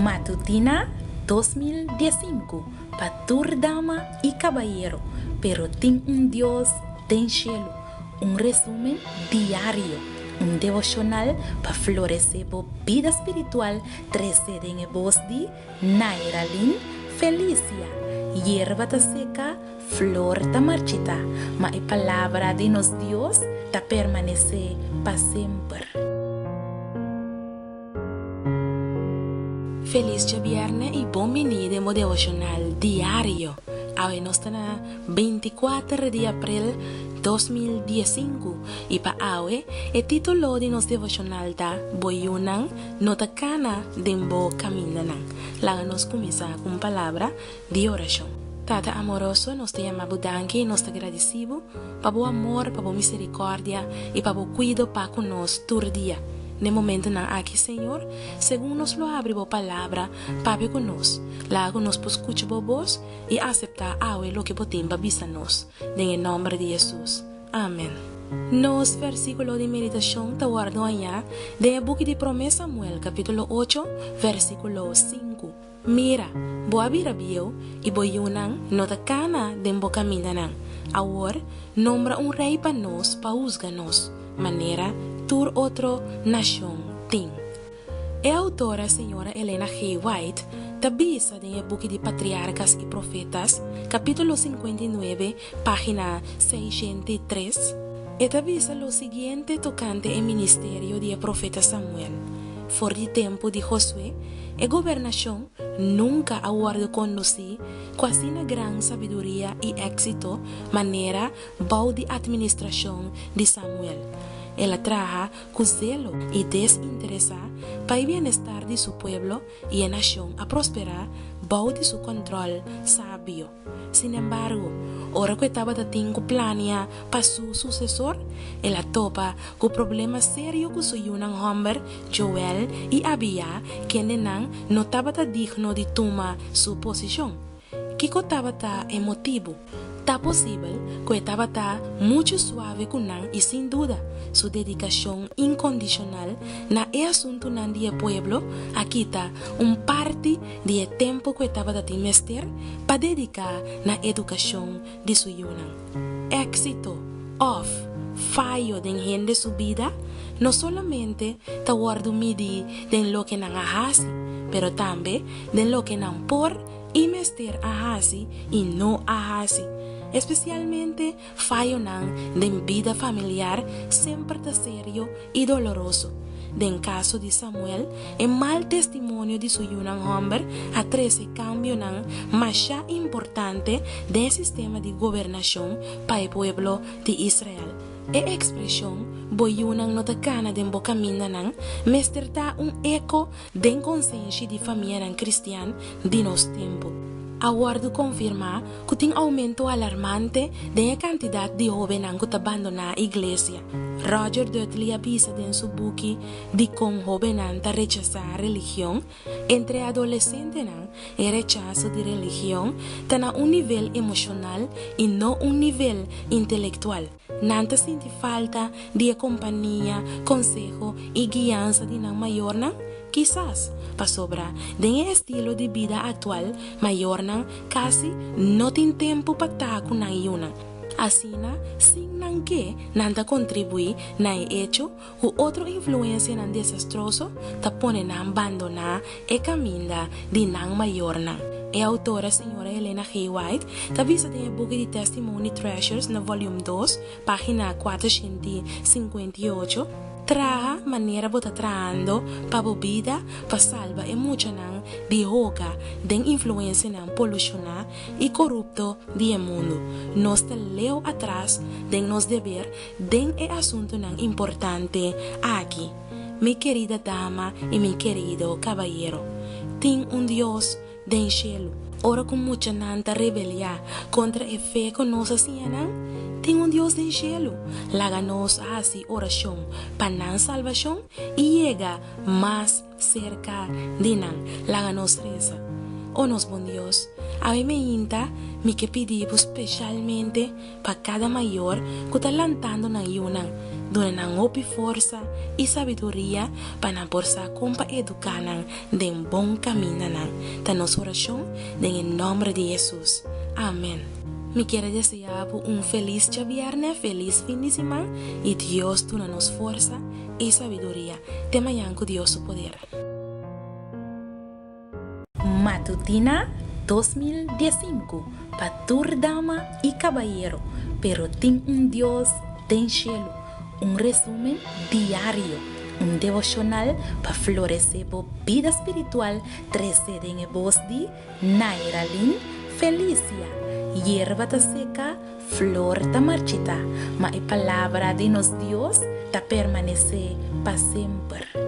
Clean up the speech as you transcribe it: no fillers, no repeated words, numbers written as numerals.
Matutina 2015 pa tur dama i kabayero, pero tin un Dios den shelu. Un resumen diario, un devoshonal pa floresé bo bida spiritual trese den e bos di Nairalyn Felicia. Yerba ta seka, flor ta marchitá, ma e palabra di nos Dios ta permanesé pa semper. Felis djabièrnè i bon bini den bo devoshonal diario. Awe nos ta na 24 di aprel 2015 i pa awe e título di nos devoshonal ta Bo yunan no ta kana den bo kamindanan. Laga nos kuminsá ku un palabra di orashon. Tata amoroso, nos ta yama bo danki i nos ta gradisí bo pa bo amor, pa bo miserikòrdia i pa bo kuido pa ku nos tur dia. Den momentunan aki, Señor, segun nos lo habri bo Palabra, papia ku nos. Laga ku nos por skucha bo bos i aseptá awe loke bo tin pa bisa nos. Den e nòmber di Hesus. Amen. Nos versíkulo di meditashon ta wòrdu hañá den e buki di Promé Samuel, kapítulo ocho, versíkulo sinku. Mira, bo a bira bieu i bo yunan no ta kana den bo kamindanan. Awor, nombra un rei pa nos pa husga nos, manera tur otro nashon tin. E outora señora Elena G. White ta bisa den e buki di Patriarkas i Profetas, kapítulo 59, página 603, e ta bisa lo siguiente tokante e ministerio di e profeta Samuel, For di tempu di Josué, e gobernashon nunka a wòrdu kondusí ku asina gran sabiduria i éksito manera bou di atministrashon di Samuel. El a traha ku zelo i desinteresá pa e bienestar di su pueblo i e nashon a prosperá bou di su kòntròl sabio. Sinembargo, ora ku e tabata tin ku plania pa su susesor, el a topa ku problema serio ku su yunan hòmber Joel i Abiá, kendenan no tabata digno di tuma su posishon. Kiko tabata e motibu? Ta posibel ku e tabata muchu suave ku nan i sin duda su dedikashon inkondishonal na e asuntunan di e pueblo a kita un parti di e tempu ku e tabata tin mester pa dediká na edukashon di su yunan. Éksito òf fayo den hende su bida no solamente ta wòrdu midí den loke nan a hasi, pero tambe den loke nan por i mester a hasi i no a hasi. Espesialmente fayonan den bida familiar semper ta serio i doloroso. Den kaso di Samuel, e mal testimonio di su yunan hòmber a trese kambionan masha importante den e sistema di gobernashon pa e pueblo di Israel. E ekspreshon bo yunan no ta kana den bo kamindanan mester ta un eko den konsenshi di famianan kristian di nos tempu. A wòrdu konfirmá ku tin oumento alarmante den e kantidat di hóbennan ku ta bandoná iglesia. Roger Dudley a bisa den su buki Dikon Hóbennan Ta Rechasá Religion, Entre adolesentenan, e rechaso di religion ta na un nivel emoshonal i no un nivel intelektual. Nan ta sinti falta di e kompania, konseho i guiansa di nan mayornan? Kisas, pasobra den e estilo di bida aktual mayornan kasi no tin tempu pa ta ku nan yunan. Asina, sin nan ke, nan ta kontribuí na e echo ku otro influensianan desastroso ta pone nan bandoná e kaminda di nan mayornan. E outora señora Elena G. White ta bisa den e buki di Testimony Treasures na volume dos, página 458, Traha manera bo ta trahando pa bo bida pa salba e muchanan di hoga den influensianan polushoná i korupto di e mundu. Nos ta leu atras den nos deber Den e asuntunan importante aki, mi kerida dama i mi kerido kabayero, tin un Dios den shelu. Ora ku muchanan ta rebeliá kontra e fe ku nos a siña nan, tin un Dios den shelu. Laga nos hasi orashon pa nan salbashon i yega mas serka di nan. Laga nos resa. O nos bon Dios, awe meinta mi ke pidi bo speshalmente pa kada mayor ku ta lantando nan yunan. Duna nan hopi forsa i sabiduria pa nan por sa kon pa eduká nan den bon kamindanan. Ta nos orashon den e nòmber di Hesus. Amen. Mi kier a deseá bo un felis djabièrnè, felis fin di siman i Dios duna nos forsa i sabiduria. Te mañan ku Dios su poder. Matutina 2015 pa tur dama i kabayero, pero tin un Dios den shelu, un resumen diario, un devoshonal pa floresé bo bida spiritual trese den e bos di Nairalyn Felicia. Yerba ta seka, flor ta marchitá, ma e palabra di nos Dios ta permanesé pa semper.